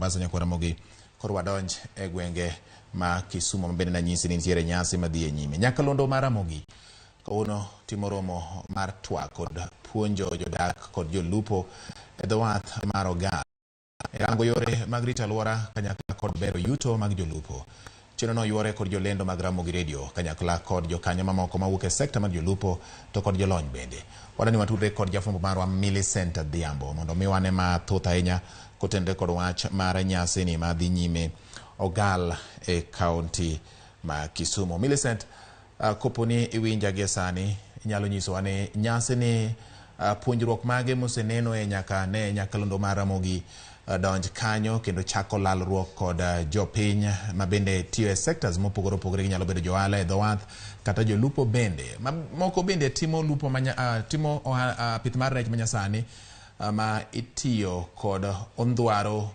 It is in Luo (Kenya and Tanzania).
Mombasa nyaka Ramogi. Koro wadonj e gwenge ma Kisumu ma bende nanyisi ni nitiere nyasi madhi e nyime. Nyakalondo mar Ramogi kawuono timo romo mar twak kod puonjo jodak kod jolupo e dho wath mar Ogal e rango yore mag rito alwora kanyakla kod bero yuto mag jolupo. Chenrono yuore kod jolendo mag Ramogi Radio kanyakla kod jokanyo mamoko mawuok e sekta mar jolupo to kod jolony bende. Wadwani watudre kod jafwambo marwa Millicent Adhiambo mondo mi wane mathoth ahinya kotenore kod wach mar nyasini madhi nyime Ogal e kaunti ma Kisumu. Millicent, kopo ni iwinja gie sani, inyalo nyisowa ni nyasini puonjruok mage mosenenoe nyaka ne nyakalondo mar Ramogi donj kanyo kendo chako lalruok kod jopiny ma bende tiyo e sectors mopogore opogore, ginyalo bedo johala e dho wath kata jolupo bende ma moko bende timo lupo manya, timo pith mar rech manyasani ma itiyo kod ondhwaro.